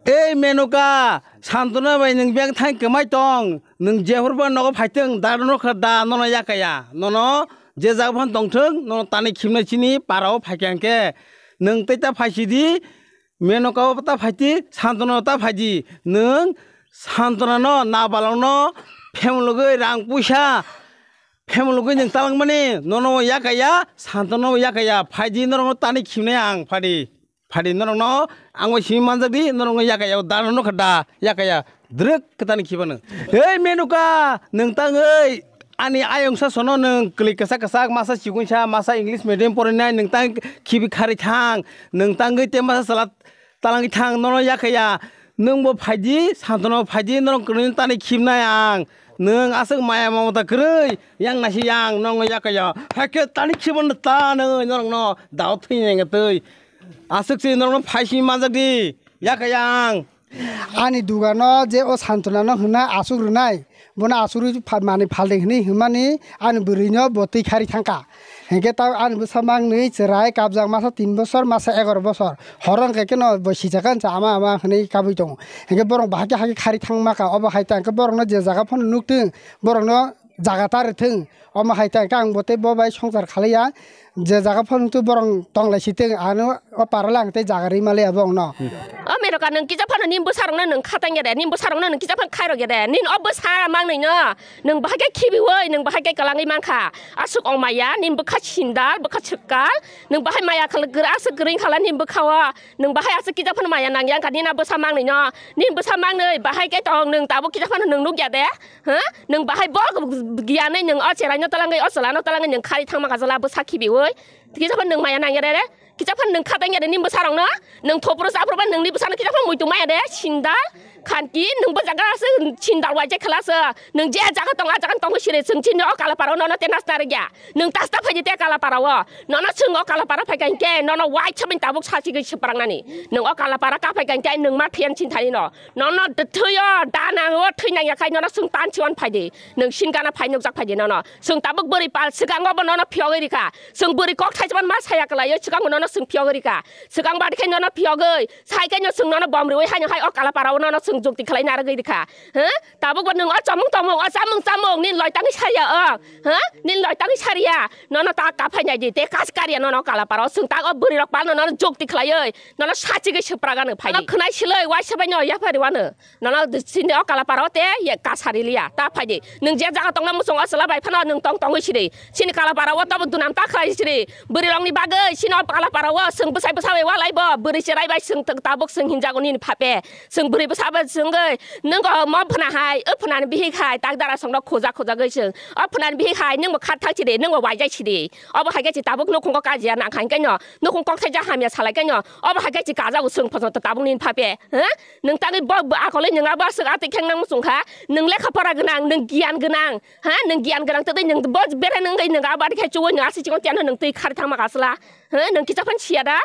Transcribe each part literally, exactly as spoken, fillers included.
Ei Menuka, Santona bai nwng beng thang kwmai tong. Nwng jephru ba nogo phaitwng, da nono kha da nono yakaya. Nono je jaga phan tongthwng, nono tani khimnai chini para o phaikha hwnkhe. Nwng tei ta phaisidi, Menuka o ta phaidi, Santona o ta phaidi. Nwng Santona no, nabalok no, phemlogwi rang puisa, phemlogwi nwng talangmani, nono yakaya, Santona o yakaya. Phaidi norok no tani khimnai ang, phadi. Phadi norokno ang bai simi manjak di, norokno yakaya o da, norok kha da yakaya, drwk kwtani khibano. Ei Menuka, nwng tangwi ani ayong sa sono nwng kwlwi kwchak kwchak, masa chikun sa, masa English medium porinai, nwng tang khibi khari thang, nwng tangwi te masa sala talangwi thang, nono yakaya. Nwng bo phaidi, Santona bo phaidi, norok kwrwini tani khibnai ang. Nwng aswk maya mamata kwrwi, yang nasi yang, nongno yakaya. Haikhe tani khibano ta nwi norokno dao thwi nengya twi. Aswk se norokno phai simi manjak di, yakaya ang. Ani dugano je o Santona no hwnna aswk rwnai, bono aswk rwi pha-, mani phalding hwnwi hwnmani ani bwrwino bo twi khari thangkha. Hinkhe ta ani bwsa mangnwi chwrai kabjak masa tin bosor, masa egaro bosor. Horo hinkhe keno bo sijakha hinsa ama ama hwnwi kabwi tongo. Hinkhe borok bahai khe hakhe khari thangma kha, obo hai ta hinkhe borokno je jaga phano nuktwng, borokno jaga ta rwthwng. Omo hai ta hinkhe ang bo tei bo bai swngchar khalaiya. Je jaga phano twi borok tong lai si teng, ano o para le ang tei jaga rwi ma le ya borok no. O Menuka, nwng kisa phano nini bwsa rok no nwng kha tang ya de, nini bwsa rok no nwng kisa phano khai rok ya de, nini o bwsa mang nwi no nwng bahai khe khibi oi, nwng bahai khe kwlangwi man kha. Aswk ong maya, nini bwkha sindal, bwkha swkal, nwng bahai maya khal-, aswk kwrwi khala nini bwkha o, nwng bahai aswk kisa phano maya nang yang kha nini a bwsa mang nwi no, nini bwsa mang nwi bahai khe tong nwng tabuk kisa phano nwng nuk ya de. Ha? Nwng bahai bo giyanwi nwng o cheraino twlangwi, o chwlano twlangwi nwng khari thangma kha chwla bwsa khibiwi. Kisa phano nwng maya nang ya de. Kisa phano nwng kha tang ya de nini bwsa rok no. Nwng thopro chaphro ba nwngni bwsano kisa phano muitu maya de. Sindal, khanki, nwng bo jaga se sindal waijak khala se. Nwng je jaga tong, a jaga tongwi siri chwng chini o Kalapara o nono te nasna rwgya. Nwng tasta phaidi te Kalapara o. Nono chwng o Kalapara phai kha hinkhe nono waisa bini tabuk sachigwi swprangnani. Nwng o Kalapara ka phai kha hinkhe nwng ma phiyan chinthani no. Nono de thwi o, da nang o, thwi nang ya khai nono chwng tan chiwan phai di. Nwng sin gana phai nukjak phai di nono. Chwng tabuk bwrwi pal swkango bo nono phiyogwi rikha. Chwng bwrwi kok thaichman ma saya kwlai o, swkango nono chwng phiyogwi rikha. Swkang badi khai nono phiyogwi, sai khai no chwng nono bom riwi hai no hai o Kalapara o nono chwng jukti khlai narwgwi rikha. Huh? Tabuk bo nwng o chamung tongmung, o chamung chamung, nini loi tangwi sariya o. Huh? Nini loi tangwi sariya. Nono ta ka phai nai di, te kas kariya nono Kalapara o. Chwng ta o bwrwi rok pal no nono jukti khlaiwi. Nono sachigwi swpraga nwng phai di. Khwnai siloi, waisa bai no yaphari wano. Nono chini o Kalapara o te ye kasari liya. Ta phai di. Nwng je jaga tongma muchung o chwla bai phano nwng tong tongwi siri. Chini Kalapara o tobo dunam ta khlai siri. Bwrwi rokni bagwi chini o Kalapara o chwng bwsai bwsa bai walai bo. Bwrwi cherai bai chwng tabuk chwng hinjago nini phape. Chwng bwrwi bwsa bai chwngwi nwng o mo phwna hai, o phwnani bihik hai, tak dara songno khoja khoja gwi chwng. O phwnani bihik hai, nwng bo khat thang siri, nwng bo waijai siri. Obo hai khe se tabuk nukhungo kajiya nang kha, hinkhe no nukhung kok thaija hamya salai khe no, obo hai khe se kajago chwng photo tabuk nini phape, ha? Nwng tangwi bo, bo akolwi nwng abo aswk atwi kheng nang muchung kha, nwng lekha pora gwnang, nwng giyan gwnang, ha? Nwng giyan gwnang twi nwng bo berai nwng wngwi nwng abo atwi khe chuwi nwng aswk chikon tiyan nwng twi khari thangma kha chwla, ha? Nwng kisa phan siya da?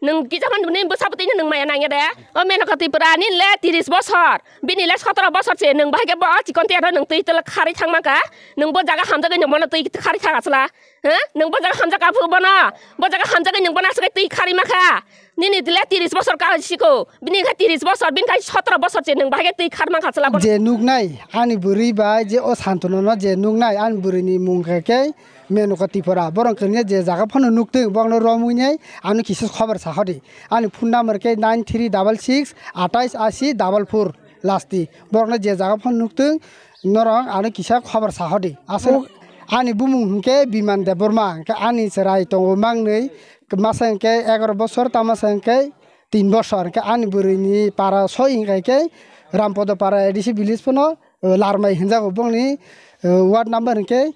Nwng kisa phan nini bwsa bwtwi nwng maya nang ya de? O Menaka Tripura nini le tris bosor, bini le sotro bosor se, nwng bahai khe bo chikon tiyan nwng twi twla khari thangma kha, nwng bo jaga hamjagwi nwng bono twi khari thang kha chwla. He? Nwng bo jaga hamjak aphuru bono? Bo jaga hamjagwi nwng bono aswk twi khari ma kha? Nini le tris bosor ka siko. Bini kha tris bosor, bini kha sotro bosor se nwng bahai khe twi khar ma kha chwla bono. Je nuknai, ani bwrwi bai je o Santona no je nuknai, ani bwrwini mung khe khe Menuka Tripura. Borok kwrwngya je jaga phano nuktwng, borokno romwi nai ano kisa khobor sahodi. Ani phone number khe nine three double six atais asi double four. Lasti borokno je jaga phano nuktwng, norok ano kisa khobor sahodi. Aswk ani bumung hinkhe Biman Debbarma, hinkhe ani chwrai tongo mangnwi, masa hinkhe egaro bosor, tamasa hinkhe tin bosor. Hinkhe ani bwrwini para soi hinkhe khe Rampodo para A D C village phano, eh, Larmai hinjago bongni, eh, ward number hinkhe,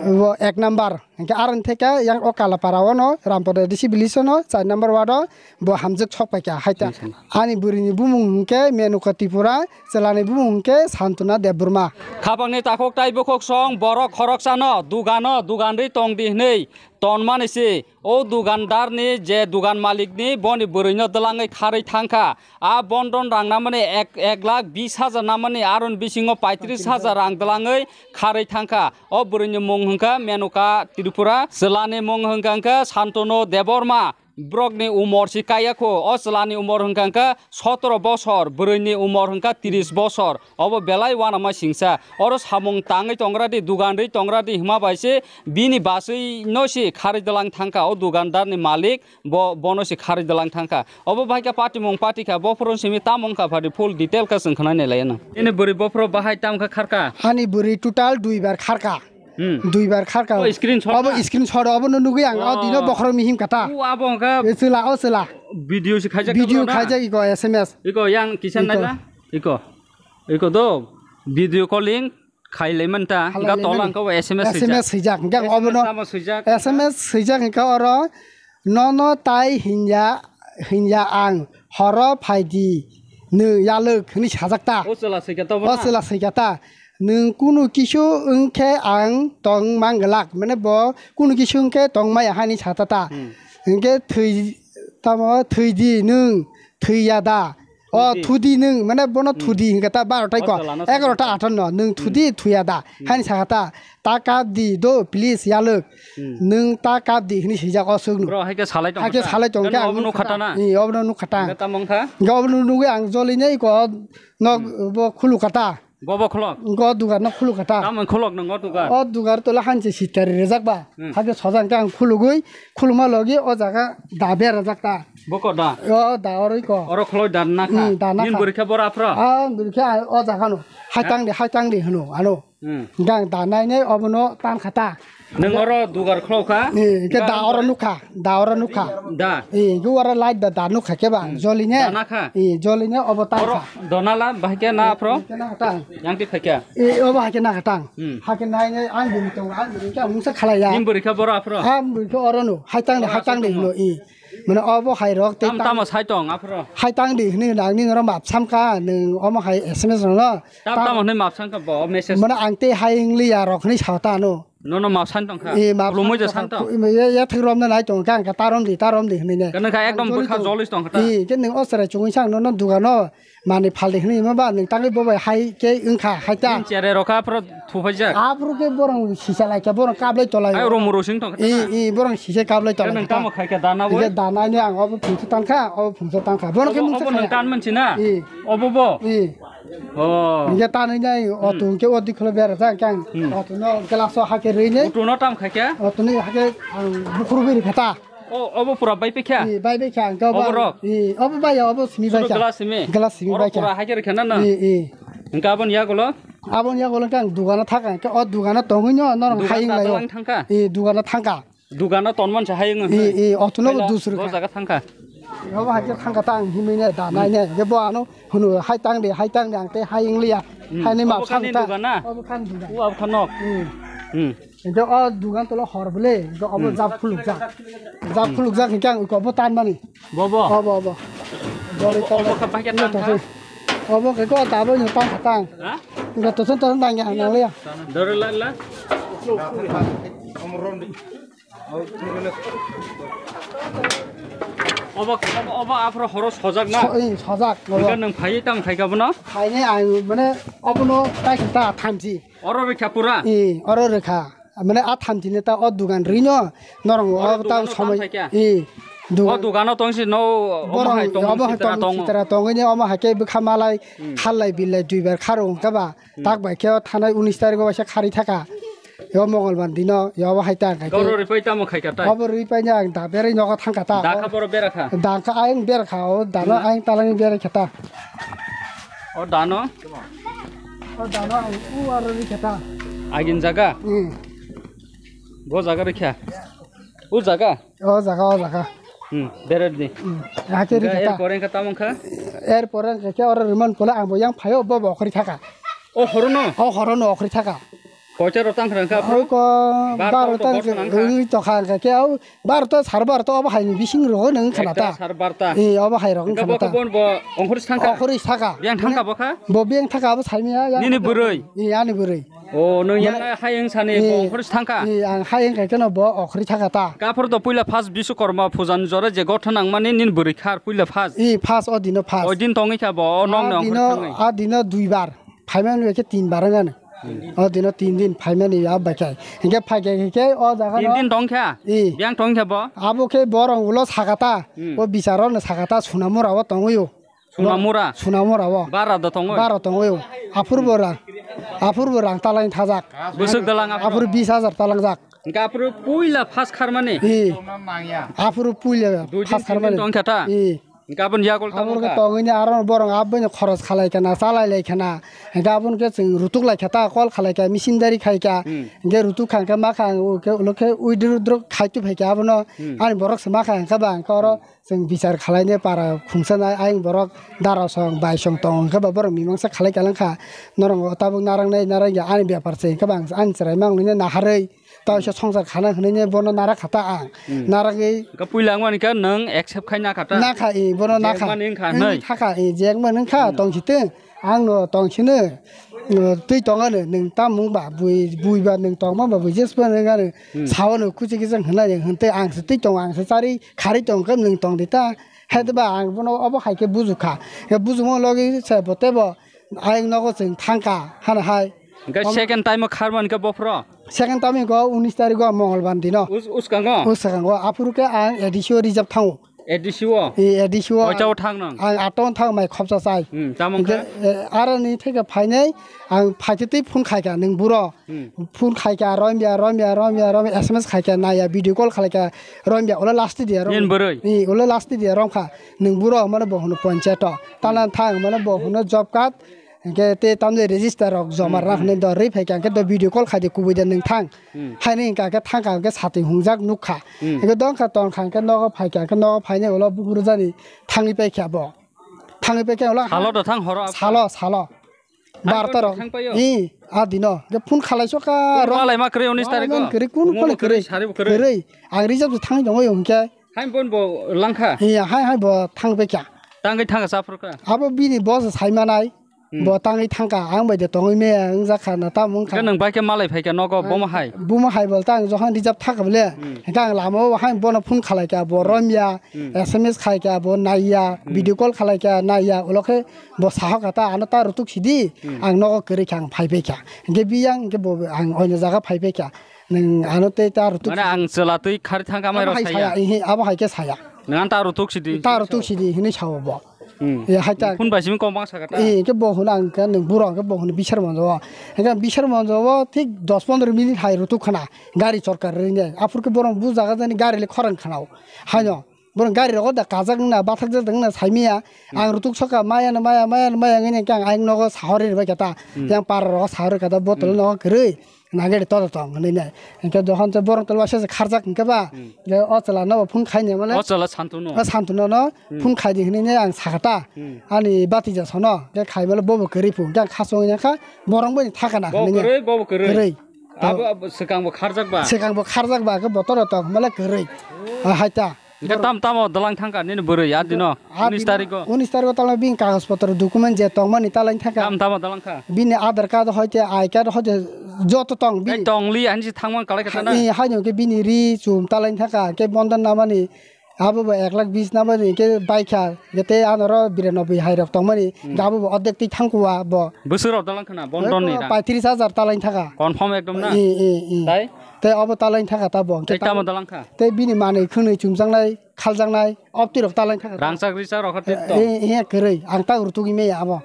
o ek number. Hinkhe aroni theka yang o Kalapara o no, Rampodo A D C village o no, char number ward o bo hamjak sok paikha. Hai ta ani bwrwini bumung hinkhe Menuka Tripura, chwlani bumung hinkhe Santona Debbarma. Khapangni takhuk tai bukhuk song borok khoroksano dugano dugan ri tong di hwnwi tonmani se. O dugandarni je dugan malikni boni bwrwino dwlangwi kharwi thangkha. A bondon rang namani ek, ek lakh bis hajar namani, aron bisingo paitris hajar rang dwlangwi kharwi thangkha. O bwrwini mung hwnkha Menuka Tripura, chwlani mung hwnkha, hwnkha Santonu Debbarma. Borokni umor si kaya kho, o chwlani umor hwnkha hwnkha sotoro bosor, bwrwini umor hwnkha tris bosor. Obo belai uanama singsa. Oro samung tangwi tongra di, dugan rwi tongra di hwnma bai se bini baswi no se kharwi dwlang thangkha o dugandarni malik. Bo, bono se kharwi dwlang thangkha. Obo bahai khe patimung patikha, bophuru simi tamo wngkha phadi full detail khe chwng khwnai nai laiya nang. Nini bwrwi bophuru bahai tamo khe kharkha? Ani bwrwi total dui bar kharkha. Hmm. Dui bar kharkha. O screenshot Obo na? Screenshot, obono nugwi ang o dino Oh. bokhorok mihim kata. O abo wngkha E chwla, o chwla. Video se khaijak Video kha bro na? Khaijak iko S M S. Iko yang kisa Iko. Naila? Iko. Iko do. Video calling. Khailai manta, Khailai hingka tola manta. Hingka bo S M S S M S swijak. Swijak, hingka S M S obono tamo swijak? S M S swijak hingka oro, "Nono tai hinya, hinya ang, horo phaidi, nw yalwk," hwnwi sajak ta. O chwla swika to O bono? Chwla swika ta. "Nwng kunu kisu wngkhe ang tong manglak," mane bo kunu kisu wngkhe tong maya hani sata ta. Hmm. Hingke thwi, tamo thwidi nwng, thwiya da. O thudi. Thudi nwng, mane bono Hmm. thudi hingka ta baro ta iko, O chwla no egarota swijak. Athon no, nwng Hmm. thudi thuya da, Hmm. hani saka ta, "Ta kap di do, please, yalwk." Hmm. Nwng ta kap di hini sijak o suk no. Bro, hai khe salai tong Hai khe kha ta? Salai tong Gano khe ang obo nuk nukha ta ta. Na? Ee, obo nuk kha ta. Hingke tamo wngkha? Hingke obo nuk nugwi ang jolini iko nok Hmm. Bo khulu kha ta. Bo bo khulok? Hingke o dugan no khulu kha ta. Tamo khulok nwng o dugan? O dugan tole hanse sitari rejak ba. Hmm. Hai khe sojang khe ang khulugwi, khuluma logi o jaga da berajak ta. Boko da? O da oro iko. Oro khloi da na kha? Hmm, da na Nini kha. Bwrwi khe boro aphro? Ah, bwrwi khe o jaga no. Hai Ha? Tang di, hai tang di hwno, ano. Hmm. Gang da nai nai obono tan kha ta. Nwng oro dugar khlo kha? Eh, ke da Gang oro nukha, da oro nukha. Da? Eh, ke oro light da, da nukha ke ba, Hmm. Joli ne? Da na kha? Eh, joli ne obo tan Oro kha. Donala bahai khe na aphro? Ke na kha tang. Yang ti phai kha? Eh, obo hai ke na kha tang. Hmm. Hai ke nai nai ang bini tong, ang bini khe mungsa khalai ya. Nini bwrwi khe boro aphro? Ang bini khe oro no, hai tang de, Oro hai tang de aswk no, eh. Mane obo hai rok tei Tam tang tamo sai tong aphro? Hai tang di hwnwi hwnwi ang nini oro map sam kha, nwng omo hai S M S rok no. Tam Tam tamo hwnwi map sam kha bo message? Mane ang tei hai wng li ya rok hwnwi sa ta ano. Nono map san tong kha? Eh, map Khulumui san je tong san kha. Tong? Khu-, ya, ya thik rom na nai tong kha, ang kha ta rom di, ta rom di hwnwi ne. Khe nang kha ekdom Ang bwkha joli tong. Joli tong kha ta? Eh, khe nwng o chwrai chungwi sang nono dugan o manwi phal di hwnwi ma ba nwng tangwi bo bai hai khe wng kha, hai ta. Nini chere rok kha aphro Thupaijak. Aphuru khe borong sisa lai khe borong kablai tolai. Ai, oro moro sing tong khe Ee, na? Ee, borong sisa kablai tolai Nang khe ta. Tamo khai khe dana Hingke boi? Dana ni ang obo phungsa tang kha, obo phungsa tang kha. Bono khe Obo, mungsa obo nang khaya. Tan mansi na? Ee. Obo bo? Ee. Oh. Hingke tanwi nai, Hmm. Otu hingke o dikholo bera jang kang. Hmm. Otu no glass o hake rwi ne. Otu no tam khai khe? Otu ni hake ang bukhuru biri khe ta. O, obo pura bai pikha? Ee, bai bai kha, ang khe obo Obo ang, rok? Ee, obo bai ya, obo simi bai Sudu kha. Glass simi? Glass simi Oro bai kha. Pura hai khe rikha na na? Ee, ee. Hingke aboni yagulo? Aboni yagulo hingke ang dugano thaka, hingke o dugano tongwi no, norong Dugan hayung da layo. Dalang thangkha? Ee, dugano thangkha. Dugano tonmon sa hayung Ee, hingke? Ee, otono bo Kaila dus bo rikha. Jaga thangkha? Obo hai khe thangkha ta ang himwi ne, da nai ne. Hingke bo ano hunu hai tang de, hai tang de, ang tei hayung liya. Hmm. Hai ni Obo map kha sang ni ta. Dugan na? Obo kha ni dugan. O, abo kha nok? Hmm. Hmm. Hingke o dugan tolo hor bole, hingke obo Hmm. Jab khulukjak. Jab khulukjak hingke ang iko bo tanmani. Bo, bo. Obo, obo. Obo, obo khe bahai khe tang kha? Obo khe ko tabo ni tang kha tang. Ha? Hingke toson toson tang ya nang le ya. Dore la la. Obo, obo, obo aphro horo sojak na? So-, ee, sojak, obo. Hingke nwng phai tam khai kha bono? Phai ne ang mane obono tai kha ta thamchi. Oro rikha pura? Ee, oro rikha. Mane a thamchi ne ta o dugan rino, norong Oro o ta dugano somoi, tang kha kya? Ee, O dugan. Dugano tong si no, omo Borong, hai tong omo hai sitra tong, tong. Sitra tong, ini omo hai khe bwkha malai, Hmm. Thalai bilai duibar kharo hwnkha ba, Hmm. Tak bai khe o thanai unis tarikh o waisa khari thaka. Yo Mongolbar dino, yo obo hai ta kha khe. Oro ripai tamo khai kha tai? Obo ripai ne ang da berai nogo thang kha ta. Da kha boro bera kha? Da kha ayang bera kha, o dano Hmm. Ayang talang berai kha ta. O dano? O dano ang u aro ri khe ta. Agin jaga? Hmm. Bo jaga rikha? O jaga? O jaga, o jaga. Hmm, berer di. Hmm. Hake ri khe ta. Erpore khe tamo kha? Erpore khe oro riman pole ang bo yang phaio bo bo okhri thaka. O horono? O horono okhri thaka. Koita ro tang kha kha? Au ko Barta baro bo tang bor nang kha? Ri to kha khe au Barota, sar barota obo hai ni bising rogo nung khana ta. Ekta sar barota. Ee, obo hai rok khana ta. Hingke bo khe bo ongkhorwi thangkha? Ongkhorwi thaka. Biyang thangkha bo kha? Bo biyang thaka abo saimaya. Nini bwrwi? Ee, ani bwrwi. O, nung yang hai wng sani bo ongkhorwi thangkha? Ee, ang hai wng khe no bo ongkhorwi thaka ta. Kaphor do puila first Biswakarma puja ni jora je gotha nangmani nini bwrwi khar puila first? Ee, first o dino first. O din tongwi kha bo, o nok ni ongkhorwi thangwi? A dino dui bar. Phaimani bai khe tin bar wng ani. O dino tin din phaimani abo bai khe. Hinkhe phai khe, hinkhe o jaga Tin no din tong kha? I. Biyang tong kha bo? Abo khe borong ulo sakata. Hmm. O bicharo no sakata Sunamura o tongwi o. Sunamura? Sunamura o. Bara do tongwi? Bara tongwi o. Aphur bo rang. Aphur bo rang talaini thajak. Bwswk dalang aphuru? Aphur bis hajar talangjak. Hinkhe aphuru puila first kharmani? I. Aphuru puila Dui din, first tin din kharmani. Tong kha ta? I. Gabon yakol tamo Aboni kha. Tongwi ni aro borong aboni khoros khalai khana, chalai lai khana. Gabon khe chwng rutuk lai kha ta, kol khalai kha, misindari khai kha. Hmm. Ge rutuk kha khe ma kha, o khe ulo khe uidru dru khai tu phai kha abono. Hmm. Ani borok se ma kha khe ba ang khe oro chwng bichar khalai ne para khungsa nai ayang borok dara song bai song tong khe ba borok mimang sa khalai kha lang kha. Norong tabuk narang nai narang ya ani bepar se khe ba ang ani chwrai mang ne naharwi. Tei se songsar khana hwnwi ne bono narak kha ta ang. Hmm. Naragwi Ka puila wngmani khe nwng accept khai na kha ta? Na kha, i, bono na kha. Jengmani wngkha Wngwi hwnwi. Thakha, i, jengmani wngkha, Hmm. tong si tong. Ang no tong sino, uh, twi tong ano, nwng tam mung ba, bui, bui ba nwng tong ma ba, bui jes ba nwng ano. Hmm. Sao no kuchi kisa hwnai, hwntwi ang se twi tong, ang se chari, khari tong khe nwng tong di ta. Hai de ba ang bono obo hai khe buju kha. Khe buju mo logi se bo tebo, ayang nogo chwng thang kha, hano hai. Hingke Om- second time o kharmani khe bophro? Second time ko unis tarikh o Mongolbar dino. Us-, uskango? Uskango. Aphuru khe ang A D C o reserve thango. A D C o? E, A D C o Koita o ang, thang nang? Ang ato thang mai khopsa chai. Hmm, tamo Hingke, khe? E, aroni theke phainai ang phaite twi phone khai kha nwng buro. Hmm. Phone khai kha romya, romya, romya, romya, S M S khai kha naya, video call khalai kha romya, ulo last dia rom. Yen bwrwi? E, ulo last dia rom kha. Nwng buro mane bo hwno panchayat o. Tana thang mane bo hwno job card. Hingke te tamni register rok joma Hmm, rwna hmm. hwnwi do rwi phai kha, hingke do video call khai di kubui de nwng thang. Hmm. Haini hingka khe thang kha, hingke sati hungjak nuk kha. Hmm. Hingke dong kha tong kha, hingke nogo phai kha, hingke nogo phainai ulo bukrujani thangwi pai kha bo. Thangwi pai kha ulo Salo do thang horo abo? Salo, salo. Thang Barta khe rok. thang paio? I, a dino. Hingke phone khalai so kha Phone rok. khalai ma kwrwi unis Malai tarikh o? man kwrwi, kun Phone phone bo kwrwi, kwrwi? sari bo kwrwi. Kwrwi. Ang reserve se thangwi tongwi hingke. Hai phone bo lang kha? Iya, hai, hai bo thangwi pai kha. Tangwi thang kha, saphur kha? Abo bini boss sai manai. Hmm. Bo tangwi thangkha, ang bai de tongwi meya wngjakha na tamo wngkha. Hwnkhe nwng bai khe malai phaikha nogo, Ang bomo hai? Bomo hai bol ta ang jokhon reserve thakha bole. Hmm. Hwnkhe ang lama o hai bono phone khalai kha, bo Hmm. romya, Hmm. S M S khai kha, bo naiya, Hmm. video call khalai kha, naiya, ulo khe bo sahok kha ta ano ta rutuk sidi, Hmm. ang nogo kwrwi kha, ang phai bai kha. Hwnkhe biyang hwnkhe bo ang oino jaga phai bai kha. Nwng ano tei ta rutuk Mane ang chwla twi khari thangkha mai Abo rok hai saya. saya, ihi, abo hai khe saya. Nwng ano ta rutuk sidi. Ta rutuk sidi hinwi sao bo. Hmm. E, hai ta. Phone bai simi kok bangsa kha ta? E, hingke bo hwnwi ang khe nwng buro hingke bo hwnwi bisar monjo o. Hingke bisar monjo o thik dos pondro minute hai rutuk khna gari chorkar rwini. Aphuru khe borok bujaga jani gari le khorang khna o. Haino borok gari rogo da kajak wngna bathakjak wngna saimiya. Hmm. Ang rutuk soka maya no maya, maya no maya wngwi hingke ang ayang nogo sahorwi rwbaikha ta. Hmm. Yang para rogo sahorwi kha ta bottle Hmm. nogo kwrwi. Nagari todo tong hwnwi nai. Hingke dohon se borok tolwa se kharjak hingke ba, Hmm. je o chwla no phone khai ni mane. O chwla Santunu. O Santunu no Hmm. phone khai di hwnwi nai ang sakha ta. Hmm. Ani bati ja sono, ke khai male bobo kwrwi phu, hingke ang khasong ya kha, borok bai thaka na Bo hwnwi nai. kwrwi, bo bo kwrwi. Kwrwi. Abo, abo swkang bo kharjak ba? Swkang bo kharjak ba, ke botoro tong male kwrwi. A hai ta. Hingke tam tamo dalang thangkha nini bwrwi a dino? A unis dino, tarikh o? Unis tarikh o tamo bini kagoj potro document je tongmani talaini thangkha. Tam tamo dalang kha? Bini Aadhaar card hoite, I card hoite joto tong Tei bini. tongli ani se thangmang kalai kha ta na? Ee, haino ke bini ri chum talaini thangkha, ke Bandhan namani abo bo ek lakh bis namani ke baikha, ke tei anoro biranoboi hai rok tongmani, Hmm. ke abo bo ordek twi thangkua bo. Bwswk rok dalang khna, Bandhan ni Eko rang? Paitris hajar talaini thangkha. Confirm ekdom na? Ee, ee, ee. Tai? Tei abo talaini thangkha ta bo. Tei tamo dalang kha? Tei bini manwi khwnwi chumjaknai, khaljaknai, obtwi rok talaini thangkha. Rangchak richak rok kha tei tong? Ee, ee, kwrwi. Ang ta rutugwi maya abo.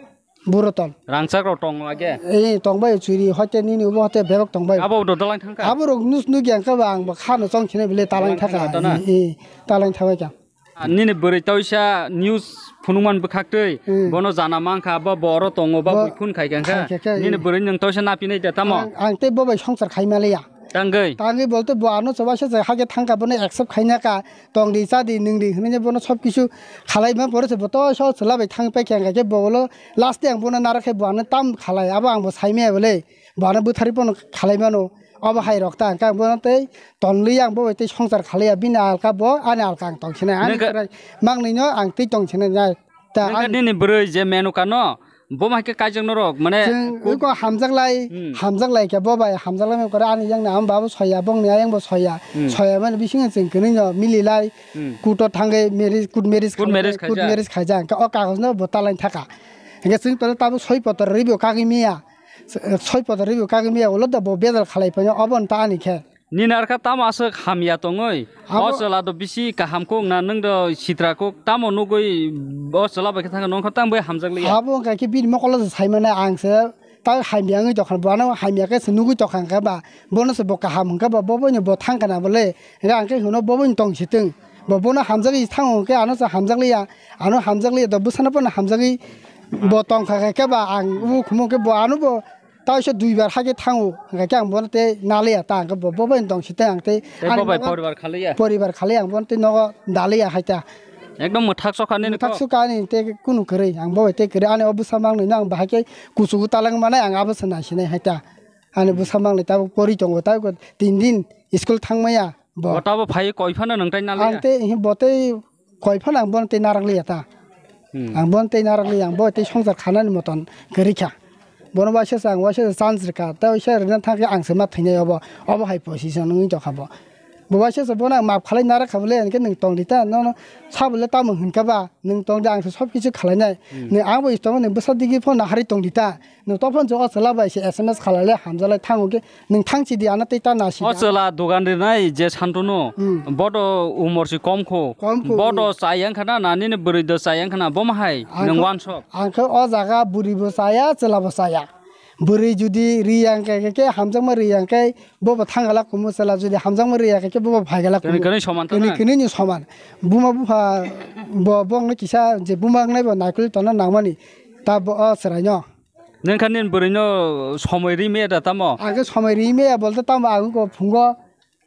Buro tong. Rangchak rok tong age? Ee, tong bai churi, hoite nini ubo hoite bebak tong bai. Abo do dalang thangkha? Abo rok nus nugya ang khe ba ang bo khano chong khine bile talaini thangkha. Talaini thangkha ta na? Ee, ee, talaini thangkha. Ah, nini bwrwi toisa news phunukmani bwkhaktwi, Hmm. bono jana mankha, bo, bo oro tongo, ba Bo bui phun khai kha khai kha khe, nini hmm. bwrwi nwng toisa napinai da tamo? Ang, ang tei bo bai songsar khai maliya. Tangwi? Tangwi bolte bo ano chobaisa se hage thangkha, bono accept khaina ka, tongdi, chadi, nwngdi hwnwi bono sob kisu khalai ma pore se bo toisa chwla bai thang pai kha, hwnkhe bo ulo last day ang bono narak khe bo ano tam khalai, abo ang bo sai maya bole, bo ano bwtharwi bono khalai mano. Obo hai rok ta hwnkhe ang bono tei tonlwi ang bo bai tei songsar khalaiya, bini alka bo, ani alka ang tong sinai, ani Nengkhe chwrai mangnwino ang tei tong sinai nai. Ta Nengkhe ani nini bwrwi je menu kano, bo hai khe kaijak norok, mane Chwng ku- eko hamjak lai, Hmm. hamjak lai khe bo bai hamjak lai kore ani yang na am babu soya, bongni ayang bo soya, Hmm. soya mani bisingo chwng kwnwi no mili lai, Hmm. kuto thangwi marriage, court marriage Court khaijak, marriage court khaijak. marriage khaijak, hwnkhe o kagoj no bo ta lai thaka, hwnkhe chwng tole tabuk soi potor rwi bo kagwi miya. Soi podor ribu kagwi miya ulo da bo bedal khalai paino obo ta ani khe. Nini arkha tamo aswk hamya tongwi? Abo o chwla do bisi kaham kuk na nwng do sitra kuk tamo nugwi o chwla bai khe thangkha nongkha tamo bai hamjak liya. Abo wngkha khe bini mokolo se saimano ang se ta hamya wngwi tongkha bo ano hamya khe se nugwi tongkha hwnkhe ba bono se bo kaham hwnkhe ba bo boino bo thangkha na bole hwnkhe ang khe hwno bo boino tong sitwng bo bono hamjagwi thango hwnkhe ano se hamjak liya ano hamjak liya do bwsano bono hamjagwi bo tongkha khe ba ang ukhumung khe bo ano bo. Ta uaisa duibar hakhe thango, hwnkhe ang bono tei naliya ta, hwnkhe bo, bo bai tong site ang tei Tei ani bo bai nogo poribar khaliya? Poribar khaliya ang bono tei nogo daliya hai ta. Ekdom mwthak sokha nini Mwthak kok? Sukha ani tei kunu kwrwi, ang bo bai tei kwrwi, ani o bwsa mangnwi no ang bahai khe kuchugo talang manai ang abo se naisinai hai ta. Ani bwsa mangnwi tabuk pori tongo, tabuk tin din school thangmaya. Bo. Bo tabo phai koi phano nwng tai naliya? Ang tei, bo tei koi phano ang bono tei narak liya ta. Hmm. Ang bono tei narak liya, ang bo tei songchar khanani moton kwrwi kha. Bono waisa se ang waisa se chance rwkha, tei waisa rwna thangkhe ang se ma thwinai obo, obo hai position wngwi tongkha bo. Bo waisa se bono ang map khalai narak kha bole, hinkhe nwng tong di ta, nono sa bole tamo hinkha ba, nwng tong di ang se sob kichu khalainai. Hmm. Nwng ang bo is tongo, nwng bwsa digi phone naharwi tong di ta. Nwng tophon se o chwla bai se S M S khalai le hamjalai thango khe nwng thang chidi ano tei ta nasi O da. Chwla dogan rinai je Santunu, Hmm. bodo umor si kom kho. Kom kho. Bodo chayang khana na nini bwrwi do chayang khana bo ma hai Ang nwng khe, wansok. Ang khe o jaga bwrwi bo chaya, chwla bo chaya. Bwrwi judi riyang khe, khe, khe hamjakma riyang khe bo bo thangala kumu chwla judi hamjakma riya khe, khe bo bo phaigala Kini kumu. Kini soman ta Kini na? Kini ni soman. Buma bupha bo bongni kisa je buma wngnai bo naikul tona nangmani. Ta bo o chwraino. Nengkha nini bwrwino somoi ri maya da tamo? Ang khe somoi ri maya bolte tamo ang khe phungo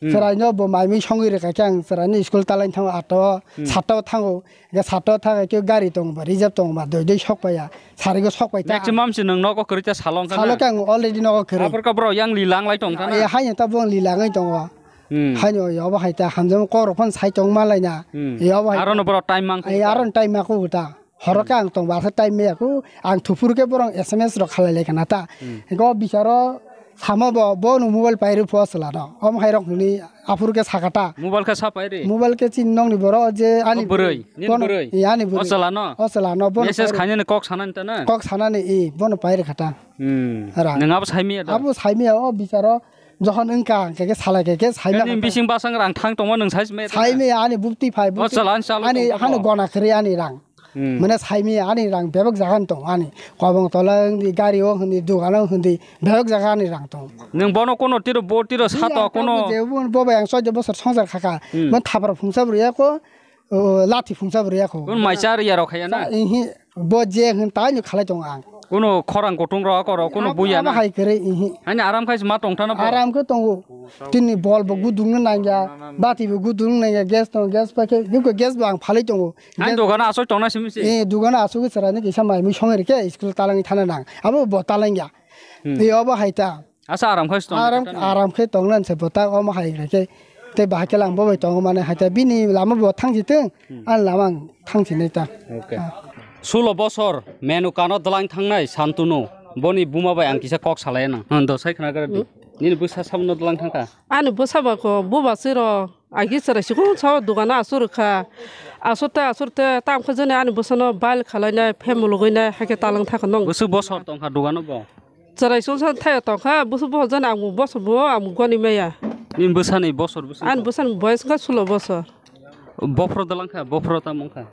Hmm. chwraino bo mai mui songwi rwkha khe ang chwraino school talaini thango ato Hmm. sato thango. Hwnkhe sato thangkhe khe gari tongba reserve tongba doi doi sok paiya. Sarigo sok pai ta. Maximum se nwng nogo kwrwi ta salo wngkha na? Salo khe ang already nogo kwrwi. Aphor khe borok yang lila wnglai tong ta na? Ai haino ta bo lila wngwi tongo. Hmm. Haino obo hai ta hamjama kok rok phano sai tong ma laina. Hmm. Obo hai Aro no borok time mang Ai aro time ma kok ta. Horo khe ang tong ba khe time maya kho, ang thupuru khe borok S M S rok khalai lai khna ta. Hmm. Go bicharo samo bo, bo no mobile pai rw pho chwla no. Omo hai rok hwnwi aphuru khe sakha ta. Mobile khe sa pai ri? Mobile khe chini nokni borok je ani O bwrwi, nini bono, bwrwi? E, ani O bwrwi. Chwla no? O chwla no, bono Message pai rw. Khainani kok sanani ta na? Kok sanani, e, bono pai rw kha ta. Hmm. Ra. Nwng abo sai maya da? Abo sai maya, o bicharo jokhon wngkha, hwnkhe khe salai khe, khe sai Nini maya. Bising basang rang thang tongma nwng sai maya da? Sai maya, ani bukti phai, O bukti. Chwla, ani chalo Ani tong hano tamo? Gona kwrwi ani rang. Hmm. Mane saimi ani rang bebak jaga ni tong ani. Kobong tola wng di, gari o hwn di, dugan o hwn di, bebak jaga ani rang tong. Nwng bono kono tiro bo tiro sato Iya, kono. Bo je bo, bo bai ang choi bosor songsar khaka. Hmm. Bo thapra phungsa bwrwi ya ko, o, lathi phungsa bwrwi ya ko. Kon mai char ya rok khaya na? Sa, ihi, bo je hwn tai ni khalai tong ang. Kono khorang kutung rok oro kono Abo, buya abo na. Hai kere ihi. Ani aram khai ma tong thana bo. Aram khe tongo. Tini bol bo gudung nangya, bati bo gudung nangya, gas tong, gas pa khe, gas bo ang phalai tongo. Ani Gas dogano aswk tongna simi se. Eh, dogano aswk chwraino kisa mai mui songwi rwkhe school talangwi thana nang. Abo bo talangya. Hmm. Eh, obo hai ta. Asa aram khai tong Aram, thana. Aram khe tongna se bo ta omo hai rwkhe. Tei bahai khe lang bo bai tongo mane hai ta bini lama bo thangsi tong. Hmm. Ani lama ang thangsi nai ta. Okay. Ah. Sulo bosor menu kano dwlang thangnai Santunu. Boni buma bai ang kisa kok salai nang. Hmm, do sai khna gara di. Hmm. Nini bwsa sabono dwlang thangkha. Ani bwsa ba ko buba siro. Agi chwrai sikung sao dogano asuk rwkha. Asuk te, asuk te, tam khe jani ani bwsano bail khalainai, phemulugwinai, hai khe talang thakha nong. Bwswk bosor tongkha dogano bo? Chwrai sung sa thaya tongkha, bwswk bosor jani ang bo bosor bo, ang bo goni maya. Nini bwsani bosor bwswk Ani tong? Bwsani boyes wngkha sulo bosor. Bophro dalangkha, bophro tamo wngkha?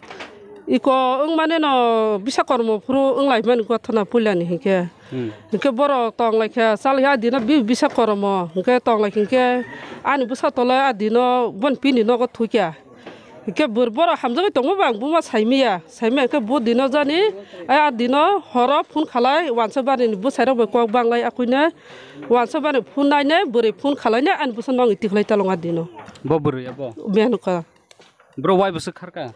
Iko wngmani no bisa kormo phuru wnglaimani gothona puilani hinkhe. Hmm. Hinkhe borok tonglaikha, chalaiya adino bi-, bisa koromo. Hinkhe tonglaikha hinkhe ani bwsa tole adino bon pini nogo thukya. Hinkhe bor-, borok hamjagwi tongma bang buma saimiya. Saimiya hinkhe bo dino jani, ai adino horo phone khalai, wansa barini bwsairok bai kok banglai akuinai. Wansa bani phone nainai, bwrwi phone khalainai, ani bwsa nongni tikhlai talong adino. Bo bwrwi abo? Menuka. Bro, wai bwswk kharkha?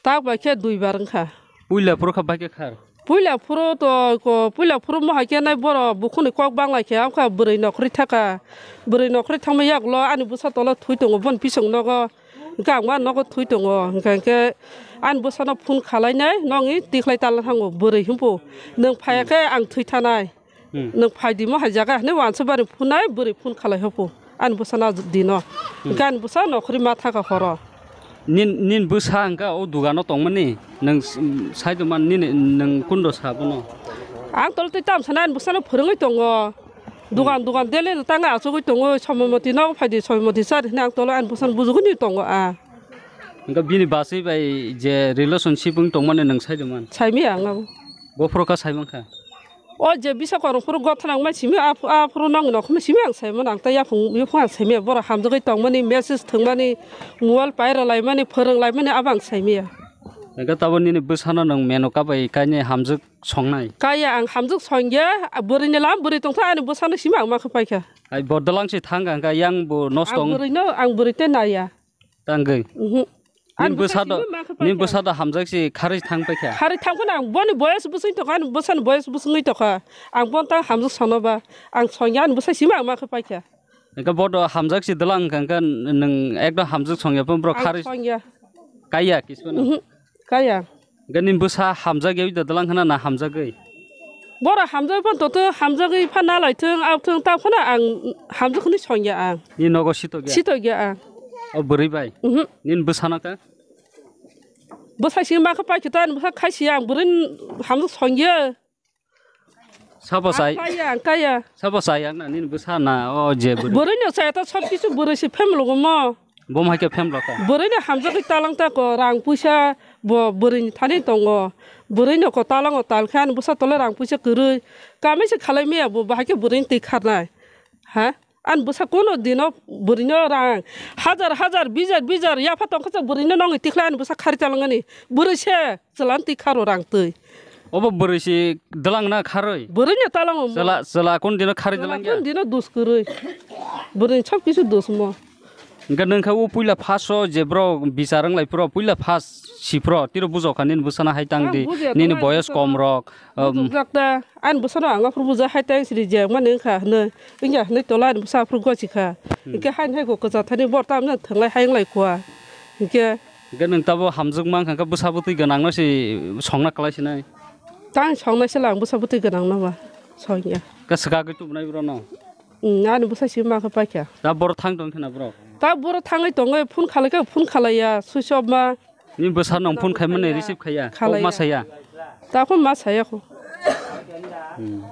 Tak bai khe duibar wngkha. Puila phuru kha bai khe khar? Puila phuru to ko, puila phuru mo hai khe nai borok bukhuni kok banglai khe, wngkha bwrwi nokhorwi thaka. Bwrwi nokhorwi thangma yagulo ani bwsa tolo thwi tongo, bon pisong nogo. Hwnkhe ang ma nogo thwi tongo. Hwnkha hwnkhe ani bwsano phone khalainai, nongni tikhlai tala thango, bwrwi hwnphu. Nwng phaiya khe ang thwi thanai. Hmm. Nwng phai di mo hai jaga hinwi wansa bari phunai bwrwi phun khalai hopo. Ani bwsano dino. Hmm. Hwnkhe ani bwsa nokhorwi ma thaka horo. Nin, nin bwsa hwnkha o dogano tongmani? Nwng s-, saido man nini nwng kundo sa bono? Ang tolo tei tam sana ani bwsano phwrwngwi tongo. Dugan dugan daily tanga achugwi tongo, somoimoti nogo phaidi, somoimoti chari hwnwi ang tolo ani bwsano bujugwi tongo a. Hwnkhe bini bwsai bai je relationship wng tongmani nwng sai rwmani? Saimaya ang abo. Bophuru kha saimankha? O je bisa korong phuru gotha nang mai simi, a, a phuru nang nokho mai simi ang saimano, ang tei yaphung, yaphung ang saimaya. Borok hamjagwi tongmani, message thwngmani, mobile pairwlaimani, phwrwnglaimani abo ang saimaya. Hwnkhe tabuk nini bwsano nwng Menuka bai kainwi hamjak songnai? Kaya ang hamjak songya, bwrwini lam bwrwi tongkha, ani bwsano simi ang ma khe paikha. Ai bo dwlang se thang kha, hwnkhe yang bo nosto ang wng-, bwrwino, ang bwrwi tei naiya. Tangwi. Mhm. Nini bwsa do, simi ma khe nini paikha. Bwsa do hamjak se kharwi thang paikha. Kharwi thang phano ang boni boyas bwswng tongkha, ani bwsani boyas bwswngwi tongkha. Ang bono tang hamjak songno ba, ang songya, ani bwsa simi ang ma khe paikha. Hwnkhe bo do hamjak se dwlang wngkha, hwnkhe nwng ekdom hamjak songya phano borok kharwi songya. Kaya kisa phano? Mhm. Kaya. Hwnkhe nini bwsa hamjak yawi da dwlang khna na hamjagwi? Borok hamjagwi phano tongthwng, hamjagwi phano nalaithwng, abthwng, ta phano ang hamjak hwnwi songya ang. Nini nogo sitokya? Sitokya ang. O bwrwi bai? Mhm. Nini bwsano kha? Bwsai simi ma khe paikhe ta, ani bwsa khaisi ang, bwrwini hamjak songya. Sabo sai. Ang kaya, ang kaya. Sabo sai ang na nini bwsa na o je bwrwi. Bwrwino chaya ta sob kisu bwrwi se phemlo mo. Bo hai khe phemlo kha. Bwrwino hamjagwi talang ta ko rang puisa bo bwrwini thani tongo. Bwrwino ko talango tal khe ani bwsa tole rang puisa kwrwi. Kami se khalai maya bo bahai khe bwrwini twi kharnai. Ha? Ani bwsa kono dino bwrwino rang hajar hajar bijar bijar yapha tongkha se bwrwino nongwi tikhlai ani bwsa khari talangani. Bwrwi se chwla twi kharo rang twi. Obo bwrwi si dwlang na kharwi? Bwrwino talango mo. Chwla, chwla kun dino kharwi dwlang ya? Kun dino dus kwrwi. Bwrwini sob kisu dus mo. Hwnkhe nwng khe o puila first o je bro bichar wng lai phro, puila first si phro, tiro bujok kha nini bwsano hai tang di, nini boyos kom rok, um, bujokjak ta, ani bwsano ang aphuru bujak hai tang siri je mani wngkha hwnwi, wngya hwnwi tola ani bwsa aphuru gosi kha. Hmm. Hwnkhe haini hai kok kwchar thani bor tamjani thwnglai hai wng lai khua. Hwnkhe Hwnkhe nwng tabo hamjwk mankha, hwnkhe bwsa bwtwi gwnangno se songna kwlai sinai? Tang songnai se lang bwsa bwtwi gwnangno ba songya. Khe swkagwi tubunai borokno? Hmm, ani bwsa simi ma khe paikha. Ta borok thang tong khna borok? Ta borok thangwi tongwi phone khalai khe phone khalaiya, switch off ma. Ni bwsa nwng phone khaimani receive khaiya? Kok ma saya? Ta kho ma saya kho. Hmm.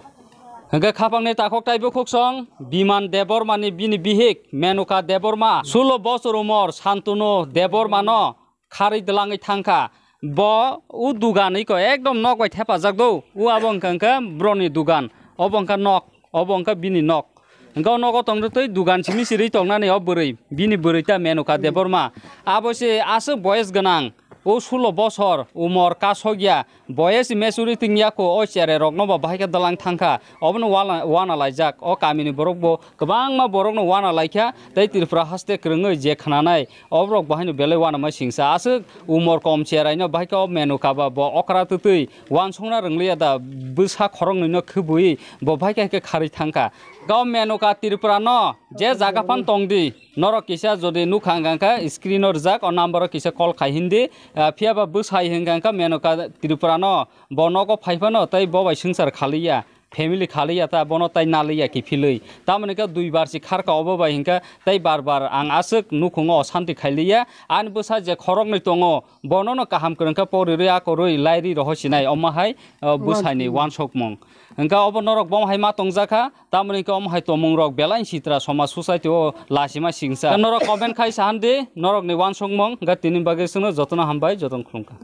Hwnkhe khapangni takhuk taibo khuksong Biman Debbarmani bini bihik Menuka Debbarma, sulo bosor umor Santunu Debbarmano kharwi dwlangwi thangkha. Bo o dugan iko ekdom nok bai thepajak do. O abo wngkha, wngkha broni dugan. Obo wngkha nok, obo wngkha bini nok. Hwnkhe o nogo tongtwi dugan simi sirwi tongnani o bwrwi, bini bwrwi ta Menuka Debbarma. Abo se aswk boyes gwnang, o sulo bosor umor kasokya, boyes maturity wngya kho, o cherai rokno bo bahai khe dwlang thangkha. Obono wana, wana laijak, o kamini borok bo kwbangma borokno wana laikha, tei Tripura haste kwrwngwi je khnanai, oborok bo haino belai uanama singsa. Aswk umor kom cheraino bahai khe o Menuka ba bo okra twtwi uansukna rwngliya da, bwsa khoroknwino khibui bo bahai khe kharwi thangkha. Ga o Menuka Tripura no je jaga phan tongdi, norok kisa jodi nukha hwnkha khe screen o rijak, o number o kisa call khai hindi. Ah, phiya ba bwsai hwnkha khe Menuka Tripura no bo nogo phai phano tei bo bai swngchar khaliya. Family khaliya ta, bono tai naliya kiphilwi. Tamoni khe dui bar si kharkha obo bai hinkhe tei bar bar ang aswk nukhungo osanti khailiya. Ani bwsa je khoroknwi tongo, bono no kaham kwrwng khe porirwi akorwi lairwi rohor sinai omo hai, o, bwsaini wansukmung. Hwnkhe obo norok bomo hai ma tongjakha, tamoni khe omo hai tongmung rok belai sitra somaj society o lasima singsa. Norok comment khai sahandi, norokni wansukmung, hwnkhe tini bagwi chwngno jotono hambai, jotono khulumkha.